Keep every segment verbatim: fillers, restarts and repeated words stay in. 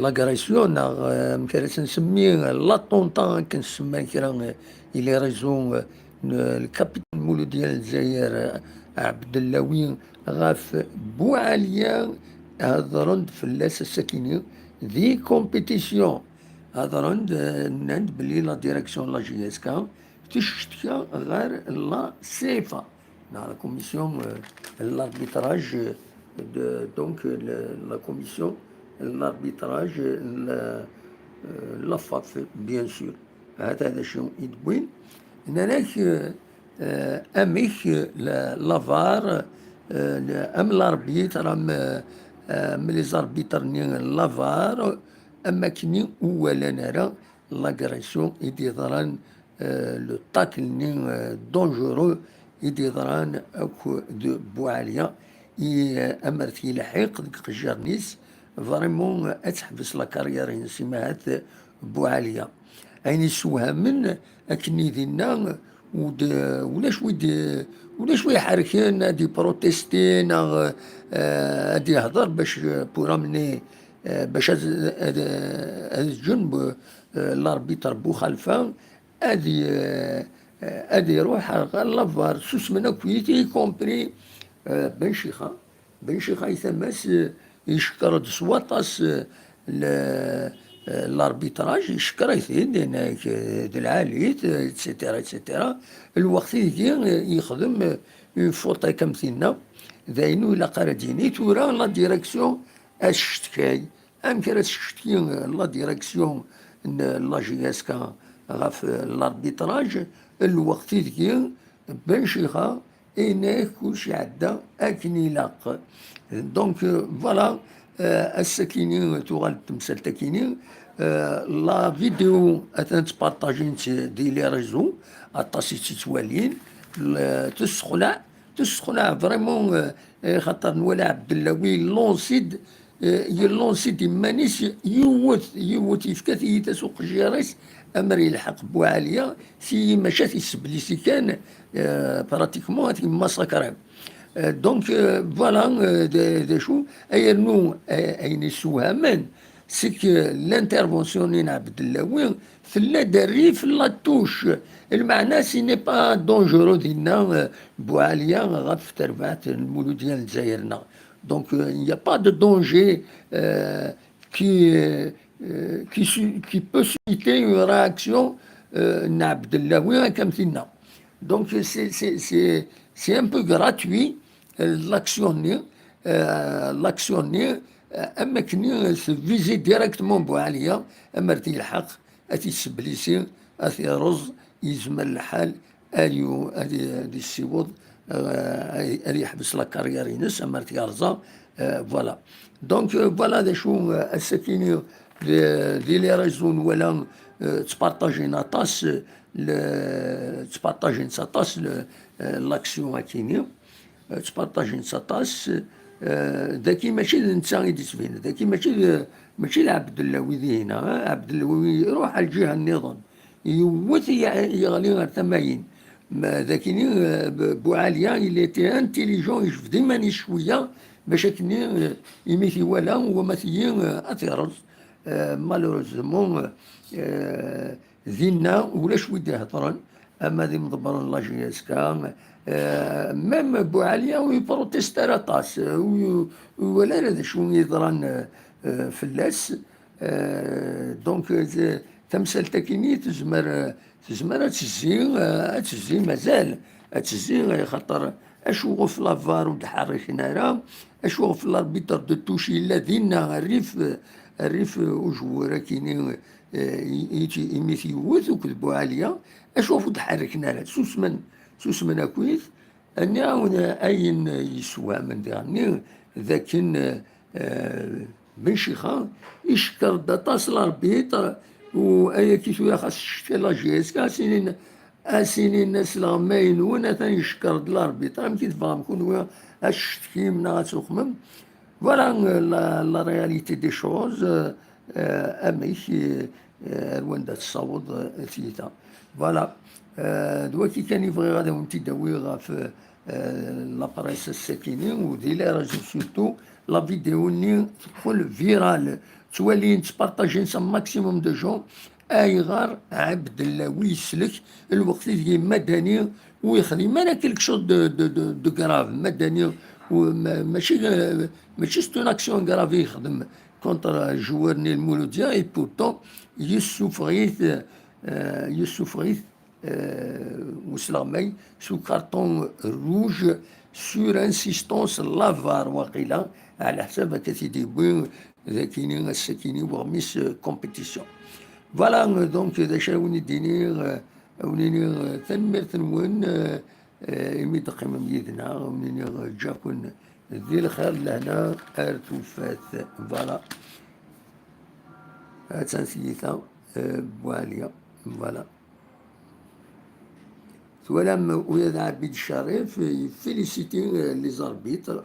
l'agression, neɣ, euh, amek ara tt-nsemmi, l'attentat, akken semman kra, euh, i les réseaux, euh, n le capitaine Mulud Al Lezzayer, euh, Ɛebdellawi, ɣef Buɛaliya, hedren-d fell-as ass-akini di compétition. Hedren-d, euh, nnan-d belli la direction n la J S K teccetka ɣer la CFA, la commission, euh, l'arbitrage, euh, de, donc, euh, le, la commission l'arbitrage, euh, la, euh, la FAF, bien sûr. Hada d acu i d-wwin. Nnan-ak, euh, euh, amek, euh, la, la var, euh, le, am l'arbitre, am, euh, am les arbitres-nni n la var, am akken ur walan ara l'agression i d-yeḍran, euh, le tacle-nni, euh, dangereux i d-yeḍran akked Buɛaliya, i, euh, amer t-yelḥiq deg iqejjiren-is, vraiment, euh, ad teḥbes la carrière-ines, imahat, euh, Buɛaliya. Ayen yessewhamen, akken i dinna, ur d-, ulac wi d-, ulac wi iḥerken ad iprotesti neɣ, euh, ad ihder bac, euh, pour amener, euh, bac ad, ad, ad ǧǧen, euh, l'arbitre Buxalfa ad i-, euh, ad iruḥ ɣer la var. Susmen akkit, y compris, euh, Ben Chixa. Ben Chixa Ayt Amas, euh, yeckeṛ-d s waṭas, euh, le, euh, l'arbitrage, yeckeṛ-it-id, yenna-ak, euh, d lɛali-t, euh, et cetera, et cetera. Lweqt ideg, euh, yexdem, euh, une faute, akka am tinna, d ayen ur ilaq ara d-yini. Tura la direction ad tcetkay. Amek ara tcetki, euh, la direction n la J S K ɣef, euh, l'arbitrage? Lweqt ideg Ben Chixa, yenna-ak kullec iɛedda akken ilaq. Donc, euh, voilà, euh, ass-akini tuɣal-d temsalt-akini. Euh, la vidéo atan ttpartajin-tt di les réseaux, aṭas i tt-ittwalin. Le, tessexlaɛ, tessexlaɛ vraiment, euh, eh, xaṭer nwala Ɛebdellawi yellansi-d, eh, yellansi-d iman-is, yiwet, yiwet yefka tiyita s uqejjir-is, amer yelḥeq Buɛaliya, si maca t-yesseblisi kan, euh, pratiquement ad t-yemmasakri. Euh, donc, euh, voilà, euh, d, d acu, ay rnu, euh, ayen yessewhamen, c'est que l'intervention-nni n Ɛebdellawi tella-d rrif la touche. Lmeɛna, ce n'est pas dangereux dinna, euh, Buɛaliya ɣef terbaɛt n Mulud Al Lezzayer-nneɣ. Donc, euh, il n'y a pas de danger, euh, qui, euh, qui su-, qui peut susciter une réaction, euh, n Ɛebdellawi, akka am tinna. Donc, c'est, c'est, c'est, c'est un peu gratuit, euh, l'action-nni, euh, l'action-nni, euh, am akken tviser directement Buɛaliya, amer t-yelḥeq, ad t-yesseblisi, ad t-yerreẓ, yezmer lḥal ad yu-, ad y-, ad yessiweḍ, euh, ad, ad yeḥbes la carrière-ines, amer t-yerẓa, euh, voilà. Donc, euh, voilà d acu, euh, ass-akini, di, di les réseaux nwala, euh, ttpartajin aṭas, euh, le, ttpartajin aṭas le, euh, l'action akini. Euh, ttpartajin-tt aṭas, euh, daki mačči d netta i d-yettbin, daki mačči d, mačči d Ɛebdellawi dihin, ah, Ɛebdellawi iruḥ ar lǧiha nniḍen, yewwet ye-, yeɣli ar tama-in. Ma dakini, euh, B-, Buɛaliya, il était intelligent, yejbed iman-is cwiya, bac akken, euh, imi t-iwala, wama t-yi, euh, ad t-irreẓ. Euh, malheureusement, euh, dinna ulac wi d-iheḍren, ama d imḍebbren n la J S K, euh, même Buɛaliya ur yeproteste ara aṭas, euh, ur, ur iwala ara d acu i yeḍran, euh, euh, fell-as. Euh, donc, euh, tamsalt-akini tezmer, euh, tezmer ad tezzi, euh, ad tezzi mazal, ad tezzi, euh, xaṭer acu ɣef la var ur d-ḥerriken ara, acu ɣef l'arbitre de touche yella dinna, rrif, rrif ujwur akini, eh, i, i, imi t-yewwet akked Buɛaliya, acu ɣef ur d-ḥerriken ara, susmen, susmen akkit. Nniɣ-awen ayen yessewhamen diɣenni, d akken, eh, Ben Chixa icekker-d aṭas l'arbitre, u ayagi tura xas teccetka la J S K, ad s-inin, ad s-inin asleɣmay-nwen atan yeckeṛ-d l'arbitre, amek i tebɣam kunwi ad tcetkim neɣ ad tuxmem? Voilà, euh, la, la réalité des choses, euh, euh, amek, euh, euh, ar wanda tessaweḍ, euh, tyita. Voilà. Euh, d waki kan i bɣiɣ ad awen-t-id-awiɣ ɣef, euh, la presse ass-akini, u di les réseaux surtout, la vidéo-nni teqqel virale. ttwalin, ttpartajin s un maximum de gens. Ayɣer Abdellawi yeslek lweqt ideg Madani ur yexdim ara quelque chose de, de, de, de grave? Madani, u-, ma-, mačči, mačči c'est une action grave i yexdem contre joueur-nni Lmouloudia, et pourtant yessufeɣ-it, euh, yessufeɣ-it, euh, usleɣmay sous carton rouge sur insistance n la var, waqila, ɛla ḥsab akka t-id-yewwi dakini, ass-akini weɣmis, euh, compétition. Voilà, euh, donc, d acu ara wen-id-iniɣ, euh, a wen-iniɣ, euh, tanemmirt-nwen, euh, euh, imi d-teqqimem yid-neɣ, a wen-iniɣ, euh, ǧǧaken di lxir, lehna ar tufat. Voilà. Attan tyita, euh, Buɛliya. Voilà. Twalam ula d Ɛbid Ccarif, euh, yeffilisiti, euh, les arbitres.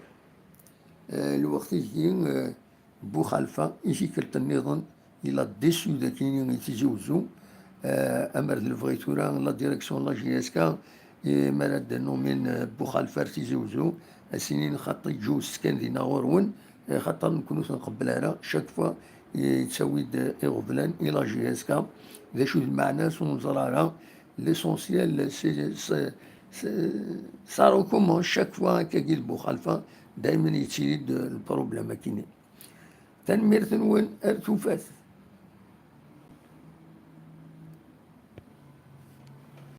Euh, lweqt-agi, euh, Buxalfa, i tikkelt nniḍen, yella déçu dakini i Tizi Uzzu. Euh, amer d lebɣi tura, la direction n la J S K, eh, mi ara d-numin, euh, Buxalfa ar Tizi Uzzu, a s-inin xaṭi ǧǧu kan dinna ɣur-wen, eh, xaṭer nekkni ur t-nqebbel ara, chaque fois, eh, yettawi-d, eh, iɣeblan i la J S K. D acu d lmeɛna-s ur neẓri ara. L'essentiel, c'est, c'est, c'est, ça recommence chaque fois akkagi Buxalfa, daymen yettili-d, euh, le problème akini. Tanemmirt-nwen, ar tufat.